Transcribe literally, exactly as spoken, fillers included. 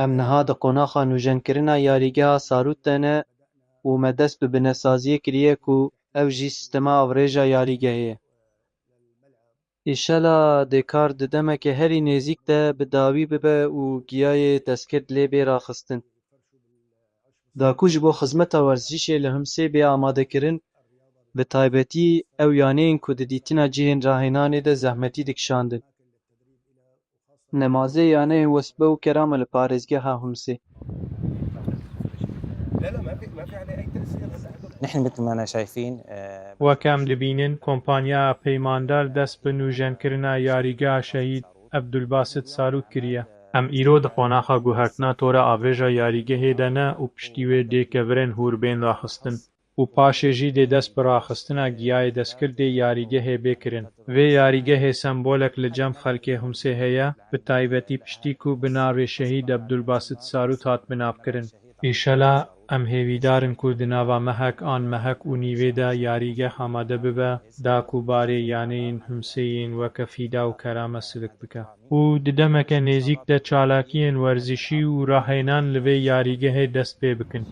Em niha di qonaxa nûjenkirina yarîgeha Sarût de ne û me dest bi binesaziyê kiriye ku ew jî sîstema avrêja yarîgehê ye. Îşela dê kar di demeke herî nêzîk de bi dawî bibe û giyayê destgird lê bê raxistin. Da ku ji bo xizmeta werzişê li Himsê bê amadekirin, bi taybetî ew yaneyên ku di dîtina cihên rahênanê de zehmetî dikişandin. Nemazê yaneyên wesbe û kerama li parêzgeha Himsê. نحن مثل ما احنا شايفين آه، Wek em dibînin, kompanya Peymandar dest bi nûjenkirina yarîgeha Şehîd Ebdulbasit Sarût kiriye. Em îro di qonaxa guhertina tora avrêja yarîgehê de ne û piştî wê dê kevirên hûr bên raxistin û paşê jî dê dest bi raxistina giyayê destgirdê yarîgehê bê kirin. Vê yarîgehê sembolek li cem xelkê Himsê heye, bi taybetî piştî ku bi navê Şehîd Ebdulbasit Sarût hat binavkirin. Îşela em hêvîdar in ku di nava mehek an mehek û nîvê de yarîgeh amade bibe, da ku barê yaneyên Himsê yên weke fîda û kerame silik bike. Û di demeke nêzîk de çalakiyên werzişî û rahênan li vê yarîgehê dest pê bikin.